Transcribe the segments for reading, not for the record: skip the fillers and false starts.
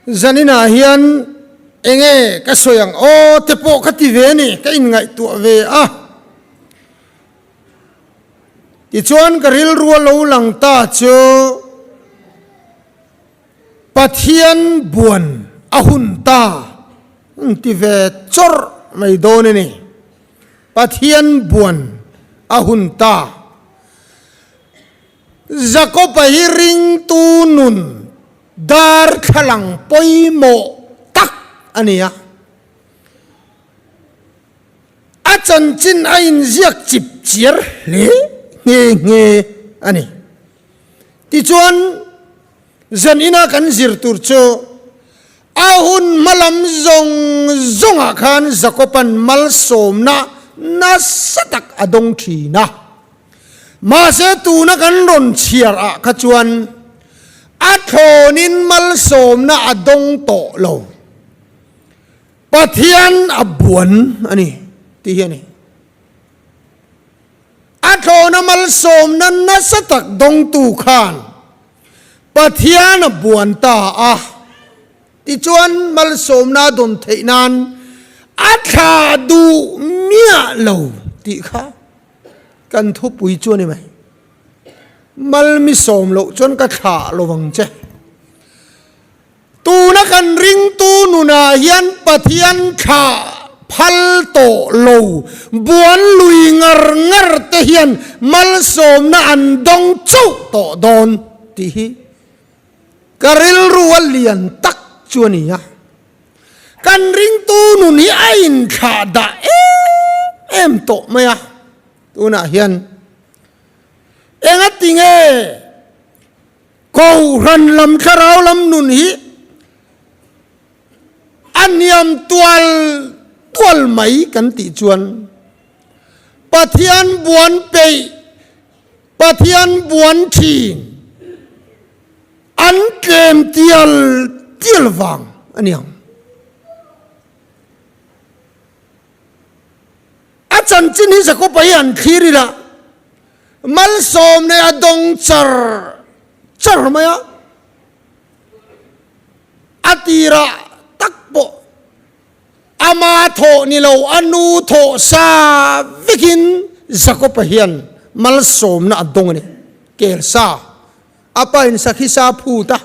Zaninah hian enge ka sawi ang aw te pawh ka ti ve a ni, ka inngaihtuah ve a. Tichuan ka rilru a lo lang ta chu Pathian buan a hun ta ang ti ve chawrh mai dawn a ni. Pathian buan a hun ta. Jakob-a hi ringtu nun darthlalang pawimawh tak a ni a. A chanchin a inziak chip chiar hle nghe nghe a ni. Tichuan, zan ina kan zir tur chu a hun hmalam zawng zawngah khan Jakob-a'n malsawmna nasa tak a dawng thin a. Mahse tuna kan rawn chhiar ah kha chuan a thlawnin malsawmna a dawng tawh lo. Pathian a buan a ni tih hi a ni. A thlawna malsawmna nasa tak dawngtu khan Pathian a buan ta a, tichuan malsawmna a dawn theih nan a thlah duh miah lo tih kha kan thupui chu a ni mai. Malmi sawm loh chuan ka thlah lo vang che. Tuna kan ringtu nunah hian Pathian thlah phal tawh lo buan lui ngar ngar te hian malsawmna an dawng chauh tawh dawn tih hi ka rilru a lian tak chu a ni a. Kan ringtu nun hi a inthlah dah em em tawh mai a, tunah hian engatinge Kohhran lam thlarau lam nun hi a hniam tual tual mai kan tih chuan Pathian buan peih, Pathian buan thin an tlem tial tial vang a ni ang. A chanchin hi Jakob-a hi an thlir ila. Malsawm nei a dawng char char mai a, a tirah tak pawh ama thawh ni lo a nu thawh sa vekin Jakob-a hian malsawmna a dawng a ni. Kel sa, a pa in sakhi sa phut a,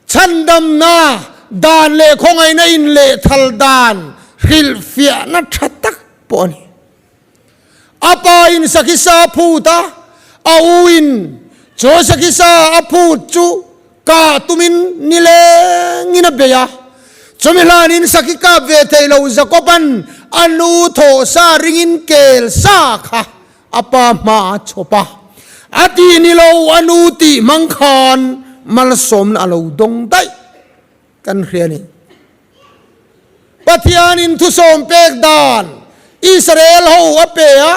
chhandamna dan leh khawngaihna inlehthal dan hrilhfiahna tha tak pawh a ni. A pa in sakhi sa a phut a, a u in chu sakhi sa a phut chu kah tumin nilengin a bei a. Chumi hlanin sakhi kap ve thei lo Jakob-a'n a nu thawh sa ringin kel sa kha a pa hma a chhawp a. A tih ni lo a nu tih hmang khan malsawmna a lo dawng daih kan hria a ni. Pathianin thusawm pek dan Israel ho a pe a,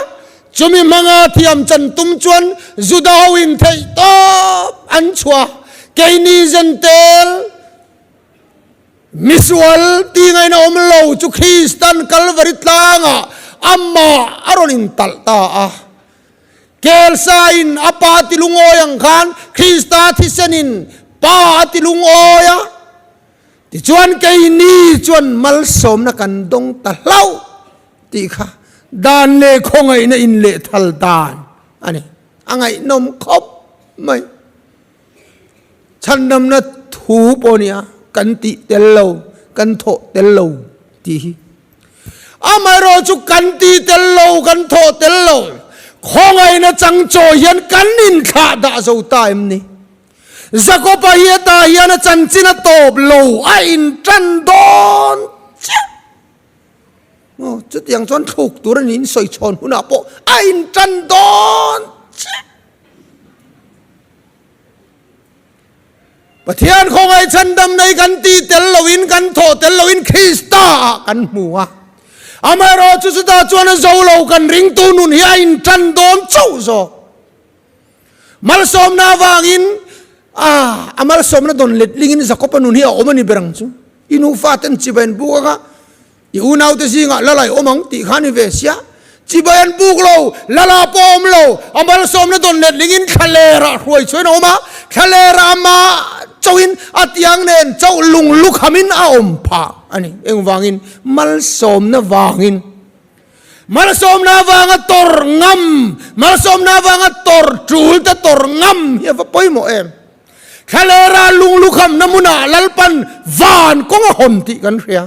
chumi hmanga thiam chan tum chuan Juda ho in theih tawp an chhuah. Keini Zentel misual ti ngaina awm lo chu Kristan Kalvari tlangah amah a rawn intalh ta a. Kelsa in a pa ti lungawi ang khan Krista thisenin Pa a ti lungawi a. Tichuan keini chuan malsawmna kan dawng ta hlauh tih kha dan leh khawngaihna inlehthal dan a ni. A ngaihnawm khawp mai. Chhandamna thu pawh a nia, kan tih tel lo, kan thawh tel lo tih hi. Amaherawh chu kan tih tel lo, kan thawh tel lo, khawngaihna changchawi hian kan inthlah dah zo ta em ni? Jakob-a hi hetah hian a chanchin a tawp lo, a intan dawn chiah. Aw, chutiang chuan thluk tur a niin sawi chhawn hunah pawh a intan dawn chiah. Pathian khawngaih chhandam nei kan tih tel loin, kan thawh tel loin Krista-ah kan hmu a. Amaherawhchu chutah chuan a zo lo kan ringtu nun hi a intan dawn chauh zawk. Malsawmna avangin a a malsawmna dawn letlingin Jakob-a nun hi a awm a ni ber ang chu. I nufa ten chibai an buk anga i unaute zingah lala i awm ang tih kha a ni ve sia. Chibai an buk lo, lala pawh a awm lo. A malsawmna dawn letlingin thlalerah hruai chhuain a awm a, thlalerah amah. chauhin a tiang nen chauh lung lukhamin a awm phah a ni. Engvangin? Malsawmna vangin. Malsawmna avanga tawrh ngam, malsawmna avanga tawrh tul te tawrh ngam hi a va pawimawh em? Thlalera lung lukhamna hmunah Lalpan van kawng a hawn tih kan hria.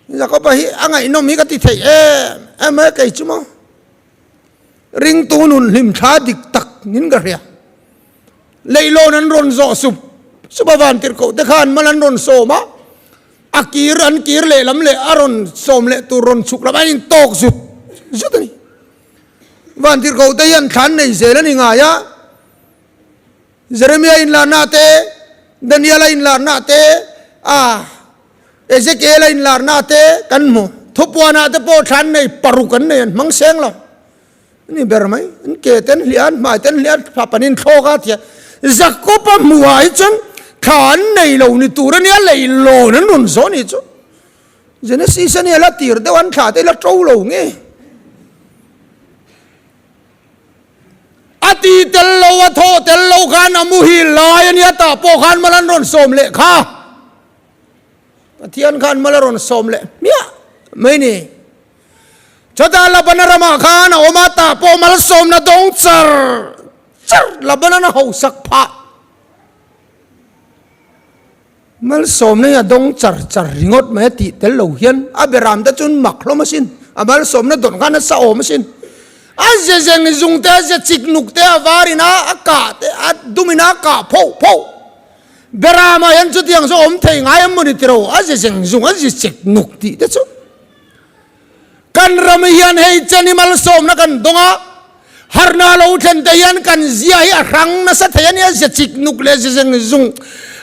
Jakoba hi a ngaihnawm hi ka ti theih em em a, kei chu maw ringtu nun hlim thla dik tak nin ka hria. Leihlawn an rawn zawh sup sup a, van tirhkoh te khan mal an rawn sawm a, a kir an kir leh lam leh a rawn sawm leh tur rawn chhuk lam an intawk zut zut a ni. Van tirhkoh te hian thlan nei zel a ni ngai a, Jeremia inlarna te, Daniela inlarna te, a Ezekiela inlarna te kan hmu. Thupuanah te pawh thlan nei paruk an nei an hmang seng lo. Ni ber mai, an ke te an hliah a, an hmai te an hliah a, thla pan in thlawk a tia. Jakob-a hmuhah hi chuan thla an nei lo ni tur a nia, leihlawn an rawn zawh ni chu. Genesis a nia la tir deuh an thla te la to lo nge. A ti tel lo, a thawh tel lo khan a muhil lai a nia, tah pawh khan mal an rawn sawm leh kha. Pathian khan mal a rawn sawm leh hmiah mai ni. Chutah Labana ramah khan a awm a, tah pawh malsawmna dawng char char Labanan a hausak phah. Malsawmna hi a dawng char char ringawt mai a tih tel lo hian a beram te chuan mak hlawm asin, a malsawmna dawn khan a sa awm asin. A ze zeng zung te, a ze chik nuk te, a var in a a kah te, a dum in a kah phoh phoh. Beramah hian chutiang chu awm thei ngai em mawni tiro, a ze zeng zung, a ze chik nuk tih te chu. Kan ram hian hei chen hi malsawmna kan dawng a, harna lo thlen te hian kan zia hi a hrang nasa thei a nia, ze chik nuk leh ze zeng zung.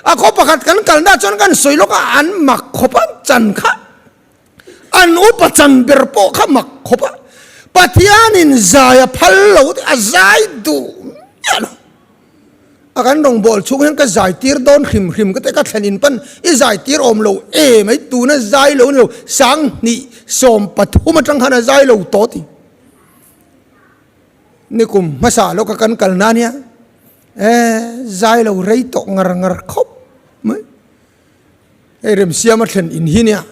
A khaw pakhat kan kalna chuan kan sawi lawk a, an mak khawp a, chan kha an upa chan ber pawh kha mak khawp a, Pathianin zai a phal lo te a zai duh miah lo. A kan rawngbâwl chhung hian ka zai tir dawn hrim hrim ka ti a, ka thlen in pan i zai tir awm lo e mai, tuna zai lo ni lo, 2013 atang khan a zai lo tawh ti. Nikum hmasa lawka kan kal na nia, e zai lo rei tawh ngar ngar khawp mai. Hei Remsiama thlen in hi nia,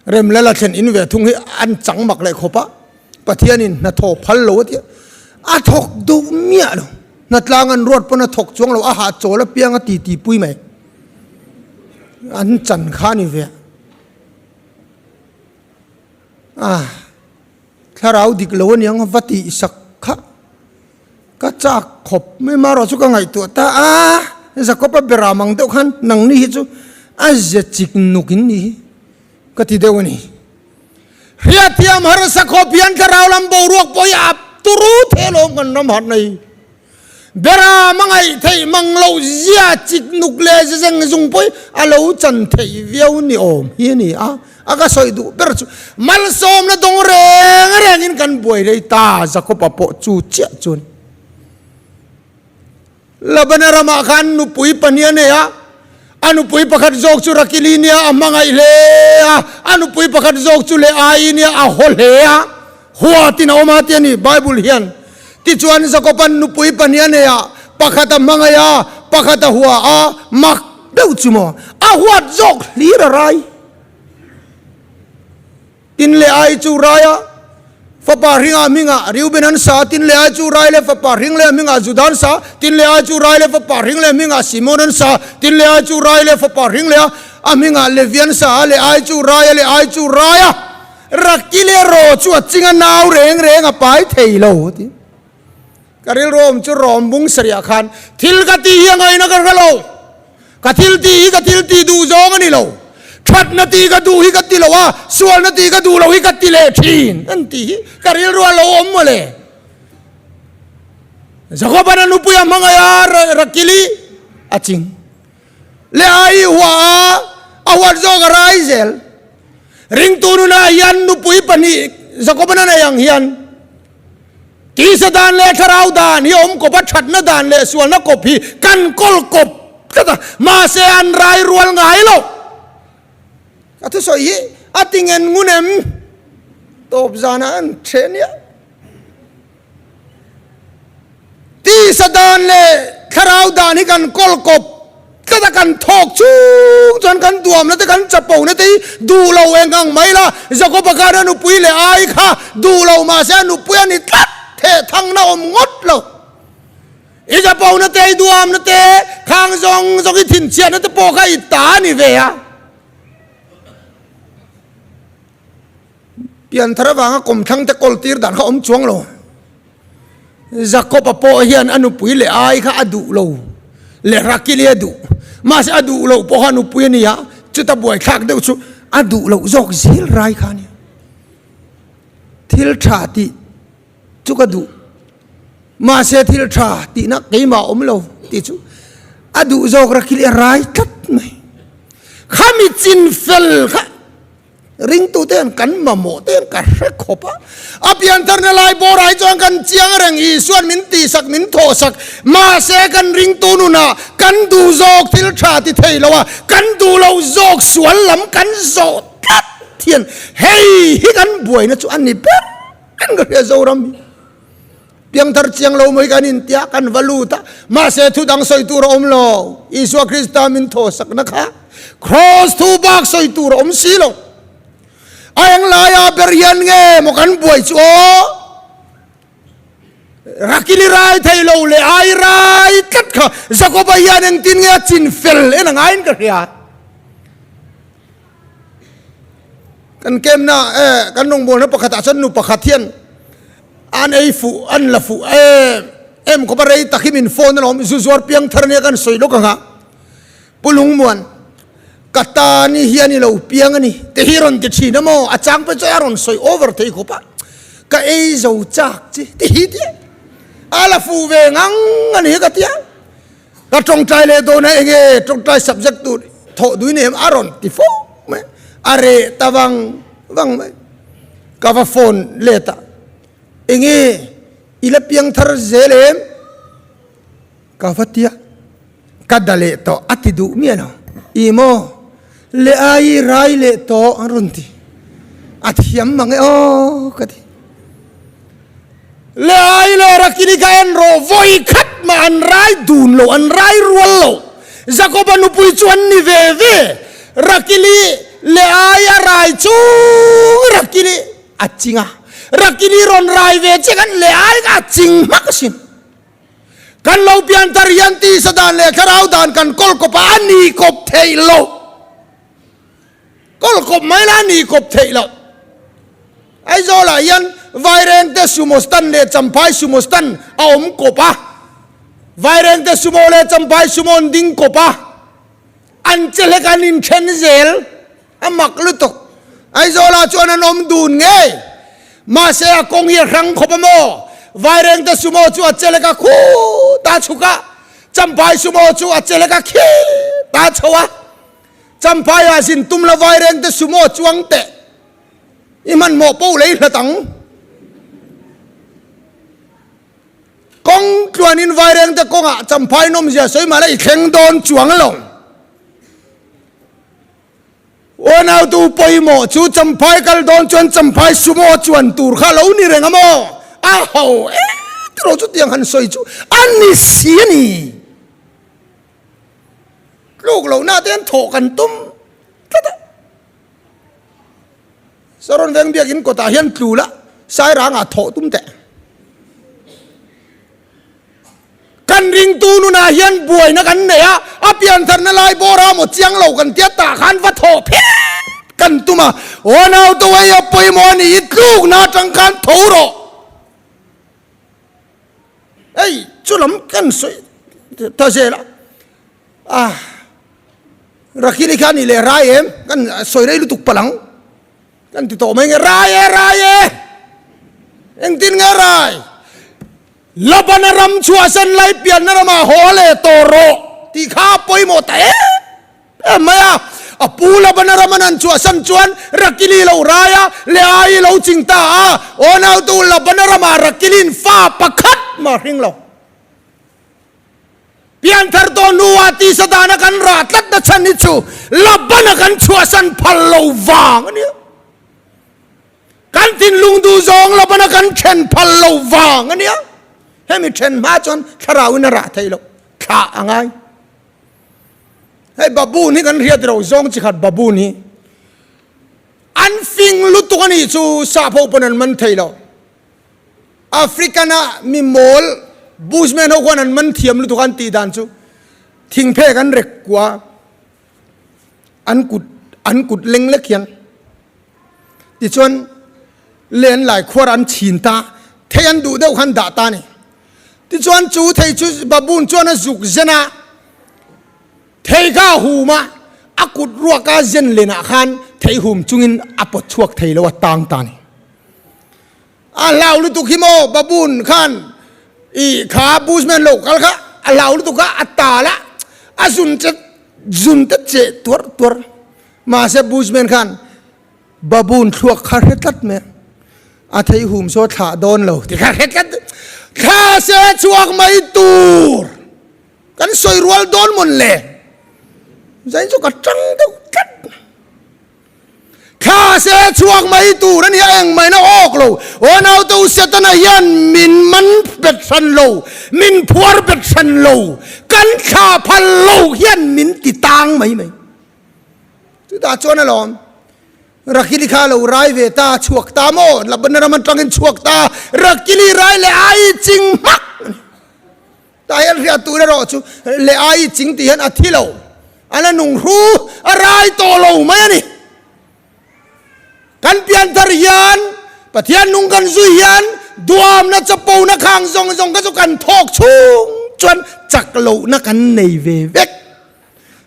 Remlala thlen in ve thung hi an chang mak leh khawp a, Pathianin hnathawh phal lo a tia, a thawk duh miah lo, hnatlang an ruat pawn a thawk chuang lo, a hahchawl apiang a ti ti pui mai, an chan kha a ni ve a, thlarau dik lo aniang va tih sak kha. Ka chak khawp mai marawh chu ka ngaihtuah ta a, Jakob-a beram ang deuh khan nangni hi chu a ze chik nuk in ni hi ka ti deuh a ni. Hriatthiam harsa khawp hian thlarau lam boruak pawh hi a turu thei alawm kan ram harhna hi. Beram a ngaih theih mang loh zia chik nuk leh ze zeng zung pawh hi a lo chan theih viau ni awm hi a ni a. A ka sawi duh ber chu malsawmna dawng reng rengin kan buai rei ta, Jakob-a pawh chu chiah chuan Labana ramah khan nupui pahnih a nei a, a nupui pakhat zawk chu Rakili nia a hmangaih hle a, a nupui pakhat zawk chu Leai nia a haw hle a, huatin a awm a ti a ni Bible hian. Tichuan Jakob-a'n nupui pahnih a nei a, pakhat a hmangaih a, pakhat a hua a, mak deuh chu maw, a huat zawk hlir a rai. Tin leh ai chu rai a, fapa hringah hmingah Reuben an sa, tin leh ai chu rai leh fapa hring leh hmingah Judah an sa, tin leh ai chu rai leh fapa hring leh hmingah Simon an sa, tin leh ai chu rai leh fapa hring leh a hmingah Levi an sa a, leh ai chu rai a, leh ai chu rai a, Rakile ro chu a ching a nau reng reng a pai thei lo ti. Ka rilru awm chu rawm bung sarih khan thil ka tih hi a ngaihna ka hre lo. Ka thil tih hi ka thil tih duh zawng a ni lo. Thatna tih ka duh hi ka ti lo a, sualna tih ka duh lo hi ka ti leh thin an tih hi ka rilru a lo awm mawle. Jakoban a nupui a hmangaih a, Rakili a ching. Leh a i huah a, a huat zawk a rai zel. Ringtu nunah hian nupui pahnih Jakoban a nei ang hian Tisa dan leh thlarau dan hi awm kawp a, thatna dan leh sualna kawp hi kan kawl kawp tlat a, mahse an rai rual ngai lo. Ka thusawi hi a ti ngen ngun em? Tawp zanah an then nia. Tisa dan leh thlarau dan hi kan kawl kawp. tlat a, kan thawk chung chuan kan duamna te kan chapona te hi duh lo eng ang mai la, Jakoba khan a nupui leh ai kha duh lo mahse a nupui a ni tlat theh thangna awm ngawt lo. I chapona te i duamna te khang zawng zawng i thinchhiatna te pawh kha i ta a ni ve a. Pianthar avanga kawmthlang te kawl tir dan kha awm chuang lo. Jakob-a pawh hian a nupui leh ai kha a duh lo, leh Rakili a duh. Mahse a duh loh pawh kha a nupui a ni a, chuta buaithlak deuh chu a duh loh zawk zel rai kha a ni. Thil tha tih chu ka duh, mahse thil tha tihna keimah awm lo tih chu a duh zawk Rakili a rai tlat mai. Khami chin fel kha. Ringtute hian kan mamawh te hian ka hre khawp a, a piantharna lai bawrah hi chuan kan chiang reng, Isuan min tihsak, min thawhsak, mahse kan ringtu nunah kan duh zawk thil tha ti thei lo a, kan duh loh zawk sual lam kan zawh tlat hian hei hi kan buaina chu a ni ber in ka hria Zoram hi. Piangthar chiang lo mai kan intia kan va lut a, mahse thu dang sawi tur a awm lo. Isua Krista min thawhsakna kha Kraws thu bak sawi tur a awm si lo. A eng laia ber hian nge maw kan buai chu aw? Rakili rai thei lo leh ai rai tlat kha Jakoba hian engtin nge a chin fel en a ngaiin ka hria. Kan kemna eh kan rawngbawlna pakhatah chuan nu pakhat hian an ei fuh an la fuh em em khawp a rei tak hi min phone alawm zu zuar piang thar ania kan sawi lawk ang a Pu Lungmuan ka tan hian i lo piang a ni te hi rawn ti thin a maw a chang pe chuan a rawn sawi over thei khawp a ka ei zo chak chi ti hi tia a la fuh ve ngang a ni hi ka tia. Ka tawngtai leh dawn a enge tawngtai subject tur thawh dui nem a rawn ti fo mai a reh ta vang vang mai ka va phone let a enge i la piang thar zel em ka va tia ka da leh tawh a ti duh miah lo i maw leh ai rai leh tawh an rawn ti a thiam mang e aw ka ti. Leai leh Rakili kha en rawh, vawi khat mah an rai dun lo, an rai rual lo. Jakoba nupui chu an ni ve ve. Rakili Leai a rai chung Rakili a ching a, Rakili rawn rai ve che khan Leai kha a ching hmak asin. Kan lo pianthar hian tisa dan leh thlarau dan kan kawl kawp a, a ni kawp theih lo. Kawl kawp mai la ni kawp theih loh. Aizawlah hian Vairengte Sumo Stand leh Champhai Sumo Stand a awm kawp a. Vairengte Sumo leh Champhai Sumo an ding kawp a. An che hlek an inthen zel. A mak lutuk. Aizawlah chuan an awm dun ngei. Mahse a kawng hi a hrang khawp a maw? Vairengte Sumo chu a che hlek a khut a chhuk a. Champhai Sumo chu a che hlek a khit a chho a. Champhaiah zin tum la vairengte sumo chuang teh i hmanhmawh poh lei hlat ang. Kawng tluanin vairengte kawngah Champhai nawmzia sawi mahla i thleng dawn chuang lo. Unautu pawimawh chu Champhai kal dawn chuan Champhai sumo chuan tur kha lo ni reng a maw? A ho e tiraw chutiang han sawi chu a ni si a ni. Tluk lohna te hian thawh kan tum tlat a. Saron veng biakin kawtah hian tlu la Sairangah thawh tum teh. Kan ringtu nunah hian buaina kan nei a, a piantharna lai bawra maw chiang lo kan tia tah khan va thawh phet kan tum a. Aw naute hei a pawimawh a ni i tlukna atang khan tho rawh. Hei chu lam kan sawi ta zel a, ah Rakhili kha a nih leh rai em kan sawi rei lutuk palh ang kan ti tawh mai nge rai e rai e engtin nge rai Labana ram chhuahsan lai pianna ramah haw leh tawh rawh tih kha a pawimawh ta em. Em mai a, a pu Labana ram an han chhuahsan chuan Rakili lo rai a, Leaii lo ching ta a, aw nautu Labana ramah Rakili'n fa pakhat mah hring lo. Pianthar tawh hnuah tisa dana kan rah tlatna chhan hi chu Labana kan chhuahsan phal lo vang a nia. Kan thinlung duh zawng Labana kan then phal lo vang a nia. Hemi then hma chuan thlarauin a rah thei lo, thlah a ngai. Hei baboon hi kan hriat ro zawng chi khat baboon hi an fing lutuk a nih chu sap ho pawn an man thei lo. African a mi mawl bushman ho khuan an man thiam lutuk a an tih dan chu thingphek an rek kua an kut an kut leng lek hian tichuan len lai khuar an chhin ta thei an duh deuh khan dah ta a ni. Tichuan chu thei chu baboon chuan a zuk zen a, thei kha a hum a, a kut ruaka zen lenah khan thei hum chungin a pawt chhuak thei lo a tang ta a ni. A hlau lutuk hi maw baboon khan i kha bushman lo kal kha a hlau lutuk a, a tal a, a zun che zun te cheh tuar tuar. Mahse bushman khan Baboon thluak kha hre tlat mai a, a thei hum saw thlah dawn lo ti kha hre tlat, thla se chhuak mai tur kan sawi rual dawn mawn le, zain chu ka tang deuh tlat, thla se chhuak mai tur a nia engmah in a awk lo, aw naute u Setana hian min man bet hran lo, min phuar bet hran lo, kan thla phal lo hian min ti tang mai mai. Chutah chuan alawm, Rakili kha lo rai ve ta, chhuak ta maw? Labana ram atangin chhuak ta, Rakili rai leh ai ching hmak a ni. Tah hian hriat tur erawh chu leh ai ching tih hian a thi lo, a la nung hru, a rai tawh lo mai a ni. Kan pianthar hian, Pathian nung kan zui hian duamna chapona khang zawng zawng kha chu kan thawk chhung chuan chak lohna kan nei ve vek.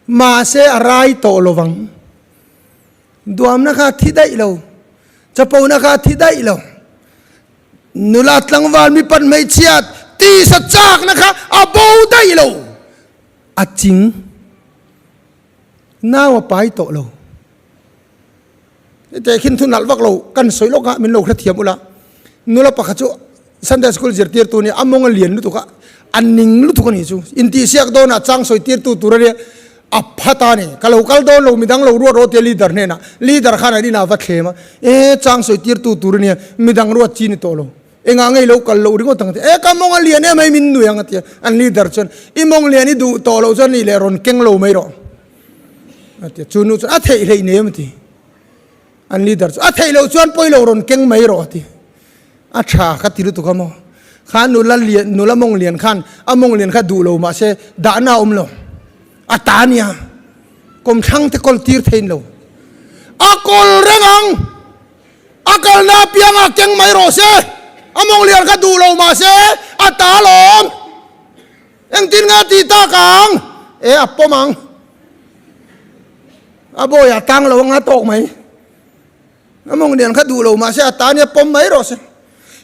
Mahse a rai tawh lo vang. Duamna kha a thi daih lo. Chapona kha a thi daih lo. Nula tlangval mi pan hmeichhia tisa chakna kha a bo daih lo. A ching. Nau a pai tawh lo. Hete khin thu nalh vak lo kan sawi lawk a min lo hrethiam ula. Nula pakhat chu Sunday school zirtirtu nia a mawng a lian lutuk a, a ning lutuk a nih chu. Intihsiak dawnah chang sawi tirtu tur a nia a phat a ni. Ka lo kal dawn lo midang lo ruat rawh tia leader hnenah leader khan an inah va thlem a, e chang sawi tirtu tur a nia midang ruat chi ni tawh lo. Engah ngei lo kal loh ringawt ang a ti. E ka mawng a lian em ai min nui ang a ti a. An leader chuan i mawng lian i duh tawh loh chuan nih leh rawn keng lo mai rawh. A ti a, chu nu chuan a theih hleih nem a ti. An leader chu a theih loh chuan pawi lo rawn keng mai rawh a ti. A tha ka ti lutuk a maw. Kha nula lian nula mawng lian khan a mawng lian kha duh lo mahse dahna a awm lo. A ta nia. Kawmthlang te kawl tir thein lo. A kawl reng ang. A kalna apianga keng mai rawh se. A mawng lian kha duh lo mahse a ta lawm. Engtin nge a tih tak ang? E, a pawm ang. A bawi a tang lo anga tawk mai. A mawng lian kha duh lo mahse a ta nia pawm mai rawh se.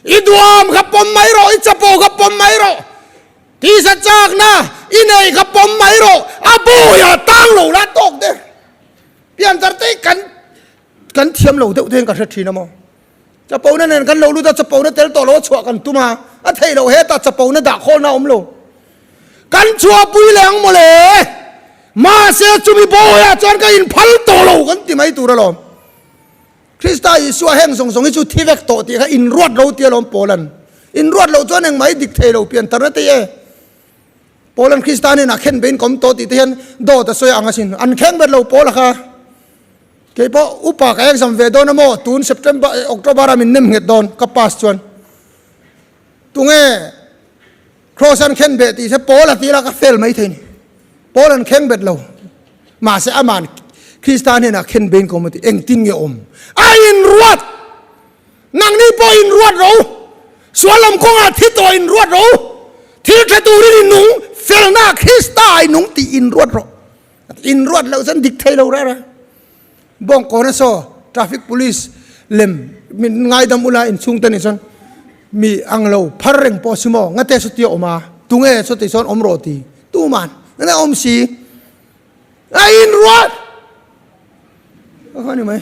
I duam kha pawm mai rawh, i chapo kha pawm mai rawh. Tisa chakna i nei kha pawm mai rawh. A bawi a tang lo la tawk der. Pianthar te kan kan thiam lo deuh te hian ka hre thin a maw. Chapona nen kan lo lut a, chapona tel tawh lo a chhuah kan tum a, a theih loh hetah chapona dah khawlna a awm lo. Kan chhuahpui leh ang mawle, mahse chumi bawiah chuan ka inphal tawh lo kan ti mai tur alawm. Krista Isua heng zawng zawng hi chu thi vek tawh tih kha inruat lo ti alawm Paulan. Inruat loh chuan engmah hi dik thei lo piantarna te e. Paulan Krista hnenah khen bein ka awm tawh tih te hian dawt a sawi ang asin. An kheng bet lo Paula kha. Kei pawh upa ka exam ve dawn a maw? Tun September, October a min nem nghet dawn ka pass chuan. Tunge Kross an khen beh tih se Paul a ti la ka fail mai thei ni. Paul an kheng bet lo. Mahse aman Krista hnenah khen bein ka awm a ti. Engtin nge awm? A inruat! Nangni pawh inruat ro. Sual lam kawngah thi tawh inruat ro. Thil tha turin i nung, felna Krista ah i nung tih inruat rawh. In ruat loh chuan dik thei lo rara. Bawng kawna saw traffic police lem min ngaidam ula in chhung te ni chuan mi ang lo phar reng pawh si maw ngate saw tia awm a tunge saw ti chuan awm rawh ti tuman ngane awm si a in ruat a ni mai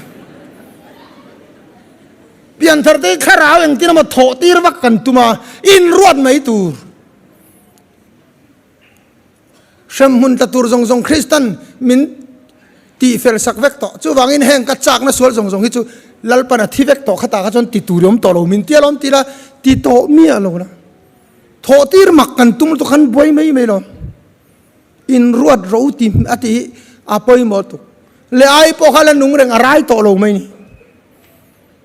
pianthar te thlarau engtin emaw thawh tir vak kan tum a in ruat mai tur. Hremhmun tla tur zawng zawng Kristan min tih fel sak vek tawh. Chuvangin heng ka chakna sual zawng zawng hi chu Lalpan a thi vek tawh khatah kha chuan ti tur i awm tawh lo. Min tia lawm ti la, ti tawh miah lo la. Thawh tir mak kan tum lutuk khan buai mai mai lo. Inruat ro ti a ti hi. A pawimawh tuk. Le ai pawh kha la nung reng a rai tawh lo mai ni.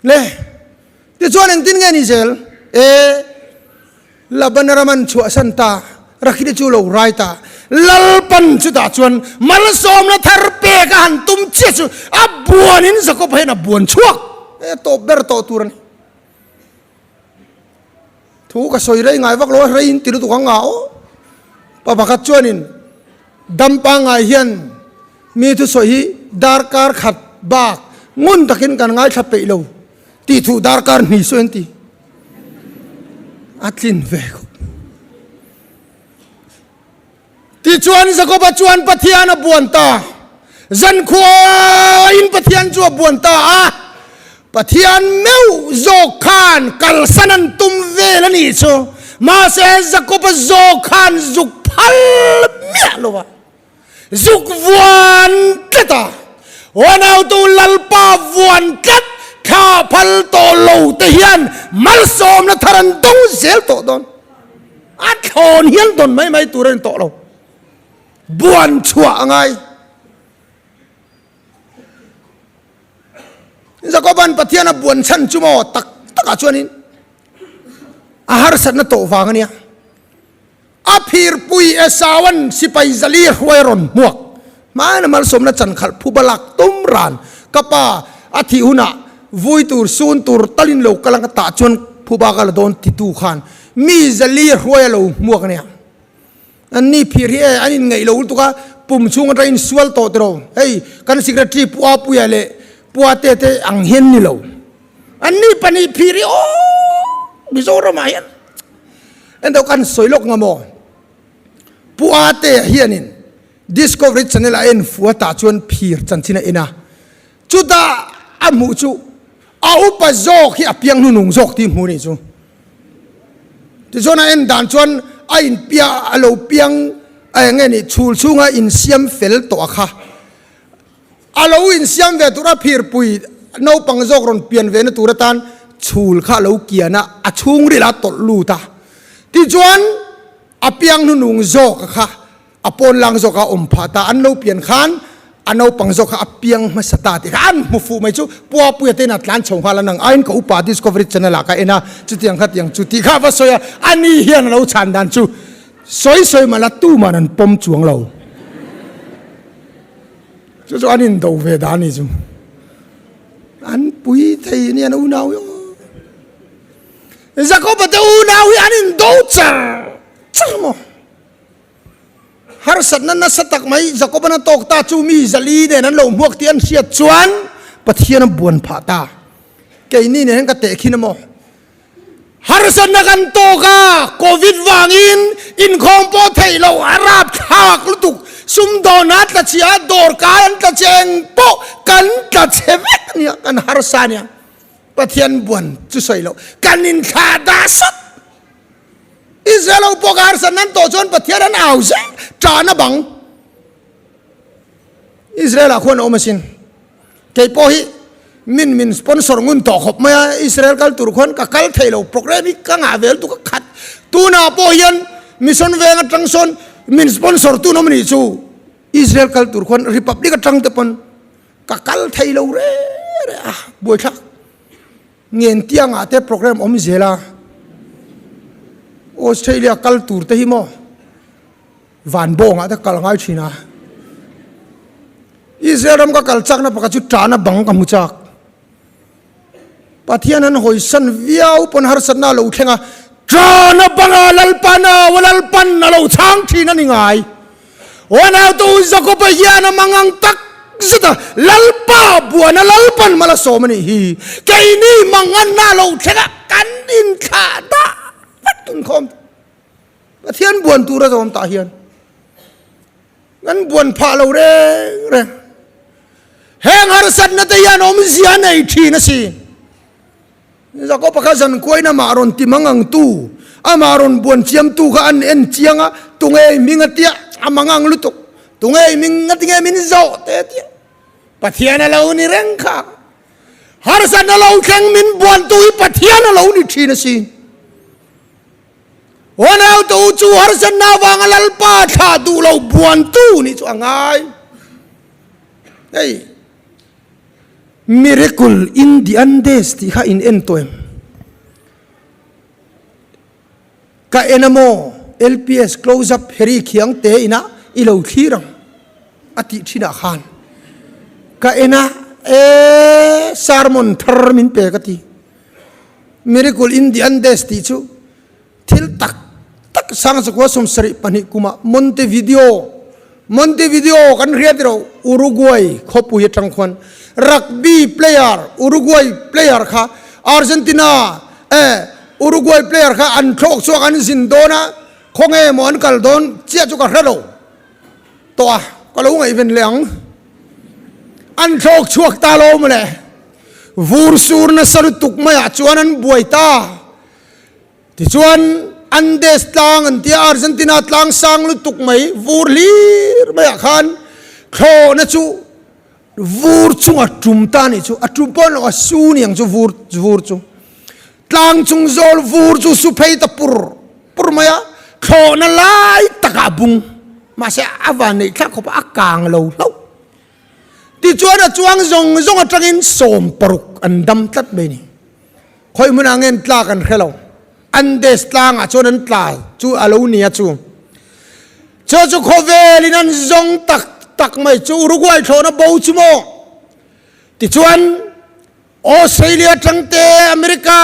Le tichuan engtin nge ni zel? E Labana ram an chhuahsan ta, Rakhili chu lo rai ta. Lalpan chutah chuan malsawmna thar pek a han tum chiah chu a buanin Jakob hian a buan chhuak. E tawp ber tawh tur a ni. Thu ka sawi rei ngai vak lo a, rei in ti lutuk ang nga aw. Pa pakhat chuanin dam pangngai hian mi thusawi hi darkar khat bak ngun takin kan ngaithla peih lo tih thu darkar hnih sawi an ti. A tlin ve khawp. Tichuan Jakoba chuan Pathian a buan ta. Zankhuain Pathian chu a buan ta a. Pathian meuh zawk khan kalsan an tum vel a nih chu. Mahse Jakoba zawk khan zuk phal miah lo a. Zuk vuan tlat a. Uanautu Lalpa vuan tlat thla phal tawh lo te hian malsawmna thar an dawng zel tawh dawn. A thlawn hian dawn mai mai tur a ni tawh lo. Buan chhuah a ngai. Jakoban Pathian a buan chhan chu maw tak takah chuanin a harsatna tawh vang a nia. A phirpui Esauan sipai zali hruai a rawn hmuak. Hmaina malsawmna chan khalh phuba lak tum ran ka pa a thih hunah vui tur sun tur talin lo kal ang ka tah chuan phuba ka la dawn titu khan mi zali hruai a lo hmuak ania. An ni phir hi e an inngeih lo lutuk a pum chhung atangin sual tawh tiraw hei kan secretary Pu Apuia leh Pu Ate te ang hian ni lo. An ni pahnih phir hi aww Mizoramah hian Ento kan sawi lawk nga maw? Pu Ate hianin Discovery Channel a en fu a tah chuan phir chanchin a en a, chutah a hmuh chu a upa zawk hi a piang hnunung zawk tih hmuh a nih chu. Tichuan a en dan chuan a inpia a lo piang eng nge nih chhul chhunga insiam fel tawh a kha. A lo insiam ve tura phirpui naupang zawk rawn pian ve na tur atan chhul kha a lo kian a, a chhungril a tawlh lut a. Tichuan a piang hnunung zawk kha a pawnlang zawk a awm phah ta, an lo pian khan a naupang zawk kha a piang hmasa ta tih kha an hmu fuh mai chu Puapuia te in a tlan chho nghal a, nang aiin ka upa Discovery Channel ah ka en a, chutiang kha tiang chu tih kha a va sawi a, ani hian a lo chhan dan chu sawi sawi mah la tuman an pawm chuang lo. Chu chu an indo ve dan a ni chu. An pui thei nia an unau hi aw. Jakoba te unau hi an indo char char maw. Harsatna nasa tak mai Jakoban a tawk ta chu mi zali nen an lo hmuak tih an hriat chuan Pathian a buan phah ta. Keini nen hian ka tehkhin a maw. Harsatna kan tawk a, Covid vangin inkhawm pawh theih loh a rapthlak lutuk, sumdawn a tla chhia a, dawr kai an tla chhe eng pawh kan tla chhe vek a nia, kan harsa a nia. Pathian buan chu sawi loh, kan inthlah dah sawt. Israel ho pawh ka harsatna an tawh chuan Pathian an au zel, ṭahna bang. Israel ah khuan a awm asin. Kei pawh hi min min sponsor ngun tawh khawp mai a, Israel kal tur khuan ka kal thei lo, program hi ka ngah vel tuk a khat. Tunah pawh hian mission veng atang sawn min sponsor tun awm anih chu Israel kal tur khuan Republic atang te pawn ka kal thei lo re re a, buaithlak ngen tiangah te program awm zel a, Australia kal tur te hi maw. Van bawngah te kal ngai thin a. Israel ram ka kal chakna pakhat chu tahna bang ka hmu chak. Pathian an hawisan viau pawn harsatna a lo thleng a, tahna banga Lalpa nau a Lalpan a lo chhang thin a ni ngai. Uanautu Jakoba hian a mangang tak zet a, Lalpa buana Lalpan mal a sawm a nih hi. Keini manganna a lo thleng a, kan inthlah dah vek inkhawm. Pathian buan tur a zawm tah hian kan buan phah lo reng reng. Heng harsatna te hian awmzia nei thin a si. Jakob-a kha zan kuain amah rawn ti mang ang tu, amah rawn buan chiam tu kha an en chiang a, tunge i hming a tia, a mang ang lutuk, tunge i hming a tinge min zawh te a tia. Pathian a lo ni reng kha. Harsatna lo thleng min buan tu hi Pathian a lo ni thin a si. Uanautu chu harsatna avanga Lalpa thlah duh lo buantu nih chu a ngai. Hei Miracle in the Andes tih kha in en tawh em? Ka en a maw? LPS close up Harry Khiang te inah i lo thlir ang a tih thinah khan ka en a, e sermon thar min pe ka ti. Miracle in the Andes tih chu Thil tak tak Sangchakua 72 kumah Montevideo, Montevideo kan hriat ro Uruguay khawpui atang khuan rugby player Uruguay player kha Argentina eh Uruguay player kha an thlawk chhuak an zin dawn a, khawnge maw an kal dawn chiah chu ka hre lo tawh a, ka lo ngaihven leh ang. An thlawk chhuak ta lo mawle. Vur sur nasa lutuk maiah chuan an buai ta. Tichuan, Andes tlang an tia, Argentina tlang sang lutuk mai, vur hlir maiah khan thlawhna chu vur chunga tum ta a nih chu. A tum pawh lo, a su ni ang chu vur vur chu. Tlang chung zawl vur chu su phei ta pur pur mai a, thlawhna lai takah a bung. Mahse, a van neih thlak khawp a, a kang lo hlauh. Tichuan, a chuang zawng zawng atangin 60 an dam tlat mai a ni. Khawi hmunah nge an tla kan hre lo. Andes tlangah chuan an tla chu a lo nia chu. Chu chu khawvelin an zawng tak tak mai chu Uruguay thlawhna bo chu maw? Tichuan Australia atang te America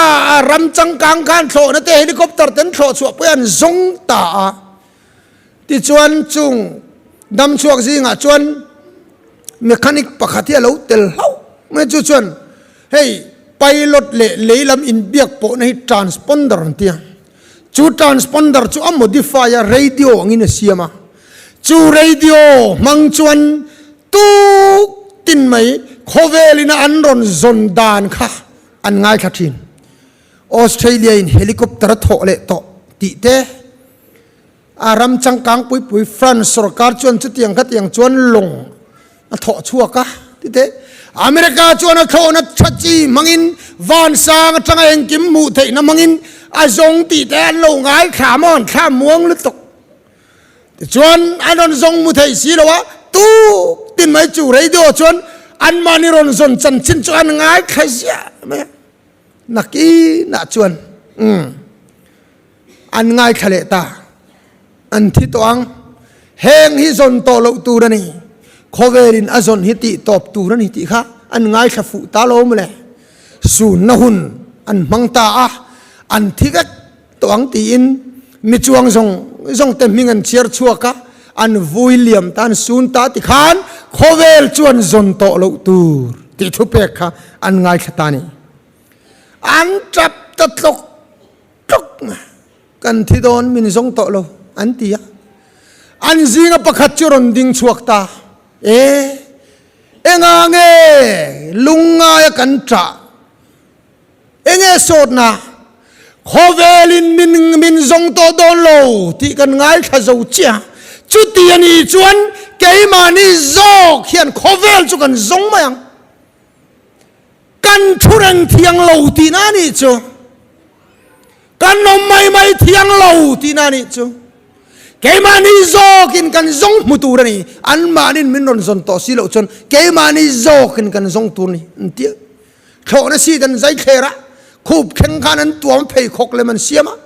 ram changkang khan thlawhna te helicopter ten thlawh chhuah pawh an zawng ta a. Tichuan chung dam chhuak zingah chuan mechanic pakhat hi a lo tel hlauh mai chu chuan hei pilot leh lei lam inbiak pawhna hi transponder an ti a, chu transponder chu a modify a radio angin a siam a, chu radio hmang chuan tuk tin mai khawvelina an rawn zawn dan kha an ngaithla thin. Australia in helicopter a thawh leh tawh tih te. A ram changkang pui pui France sorkar chuan chutiang khatiang chuan lawng a thawh chhuak a ti teh. America chuan a thlawhna tha chi hmangin vansang atanga engkim hmuh theihna hmangin a zawng tih te an lo ngai thla maw an thla muang lutuk. Tichuan an rawn zawng mu thei si lo a, tuk tin mai chu radio chuan anmahni rawn zawn chanchin chu an ngai thla ziah mai a. Nakinah chuan umm. An ngaithla leh ta. An thi tawh ang. Heng hi zawn tawh loh tur a ni. Khawvelin a zawn hi tih tawp tur a ni tih kha an ngaithla fuh ta lo mawle. Sunna hun an hmang ta a, an thi vek tawh ang tiin mi chuang zawng zawng te hming an chhiar chhuak a, an vui liam ta, an sun ta ti khan khawvel chuan zawn tawh loh tur tih thupek kha an ngaithla ta a ni. An tap ta tlawk tlawk kan thi dawn min zawng tawh lo an ti a. An zinga pakhat chu rawn ding chhuak ta, E, enga nge lungngaia kan ṭah? Enge sawtna? Khawvelin min min zawng tawh dawn lo tih kan ngaithla zo chiah. Chuti a nih chuan keimahni zawk hian khawvel chu kan zawng mai ang. Kan thu reng thiang lo tihna a nih chu. Kan awm mai mai thiang lo tihna a nih chu. Keimahni zawkin kan zawng hmu tur a ni. Anmahnin min rawn zawn tawh si loh chuan keimahni zawkin kan zawng tur a ni an ti a. Thlawhna seat an zai thler a, khup thleng khan an tuam pheikhawk lem an siam a.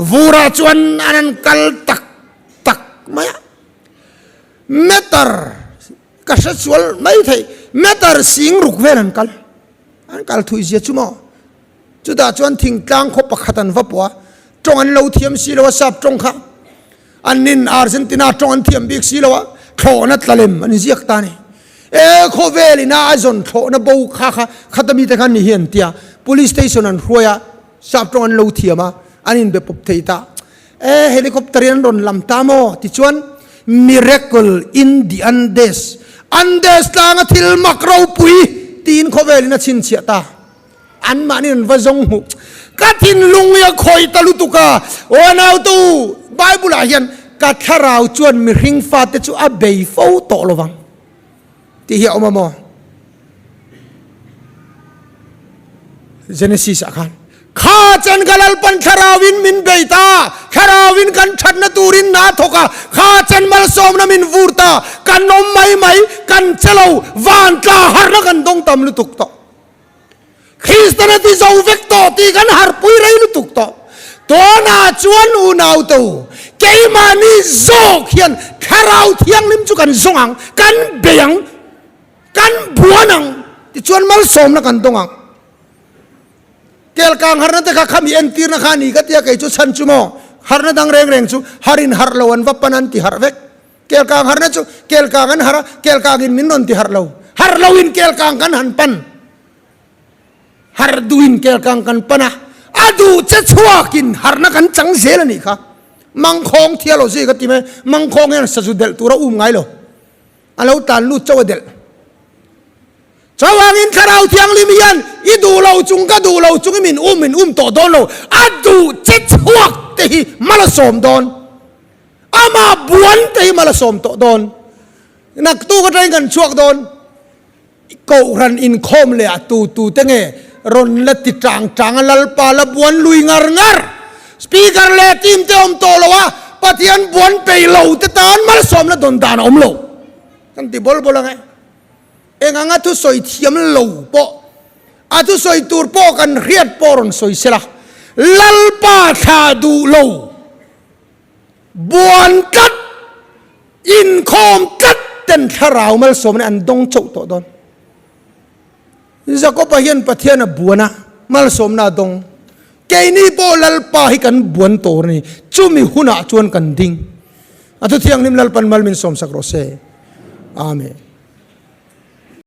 Vurah chuan an an kal tak tak mai a. Meter Ka hre sual mai thei, meter sing ruk vel an kal, an kal thui zia chu maw? Chutah chuan thingtlang khaw pakhat an va pawh a, tawng an lo thiam si lo a, sap tawng kha an nin Argentina tawng an thiam bik si lo a, thlawhna tla lem an ziak ta a ni. E khawvel ina a zawn thlawhna bo kha kha khata mite khan ni hi an tia, police station an hruai a, sap tawng an lo thiam a, an inbe pawp thei ta. E helicopter in an rawn lam ta maw? Tichuan Miracle in the Andes, Andes tlanga thil mak ropui tiin khawvelin a chhinchhiah ta. Anmahni an va zawng hmuh. Ka thinlung hi a khawih ta lutuk a, aw nautu, Bible ah hian ka thlarau chuan mihring fate chu a bei fo tawh lovang tih hi a awm a maw? Genesis ah khan. Kha chen ka Lalpan thlarauin min bei ta, thlarauin kan thatna turin na thawk a, kha chen malsawmna min vur ta, kan awm mai mai, kan che lo, van tla harna kan dawng tam lutuk tawh. Kristian a ti zo vek tawh tih kan harpui rei lutuk tawh. Tunah chuan unaute u, keimahni zawk hian thlarau thianghlim chu kan zawng ang, kan bei ang, kan buan ang, tichuan malsawmna kan dawng ang. Kelkang harna te kha khami entirna kha a ni ka tia kei chu chhan chu maw? Harna dang reng reng chu harin harh lo an va pan an ti harh vek. Kelkang harna chu kelkang an harh a, kelkang in min rawn ti harh lo. Harh lo in kelkang kan han pan. Harh duh in kelkang kan pan a, a duh che chhuak in harhna kan chang zel a nih kha. Mangkhawng theology ka ti mai, mangkhawng hian sazu delh tur a um ngai lo. A lo tlan lut chauh a delh. Chuvangin Thlarau Thianghlim hian i duh lo chung ka duh lo chung i min um min um tawh dawn lo, a duh che chhuak te hi mal a sawm dawn. Amah buan te hi mal a sawm tawh dawn. Naktuk atangin kan chhuak dawn. Kohhran inkhawm leh a tu tu te nge rawn la ti tang tang a Lalpa la buan lui ngar ngar. Speaker leh team te awm tawh lo a, Pathian buan peih lo te tan malsawmna dawn dan a awm lo. Kan ti bawl bawl ang e. Eng anga thusawi thiam lo pawh, a thusawi tur pawh kan hriat pawh rawn sawi sela, Lalpa thla duh lo, buan tlat, inkhawm tlat ten thlarau malsawmna an dawng chauh tawh dawn. Jakoba hian Pathian a buan a, malsawmna a dawng. Keini pawh Lalpa hi kan buan tawh a ni, chumi hunah chuan kan ding. A thuthianghlim Lalpan mal min sawmsak rawh se. Amen.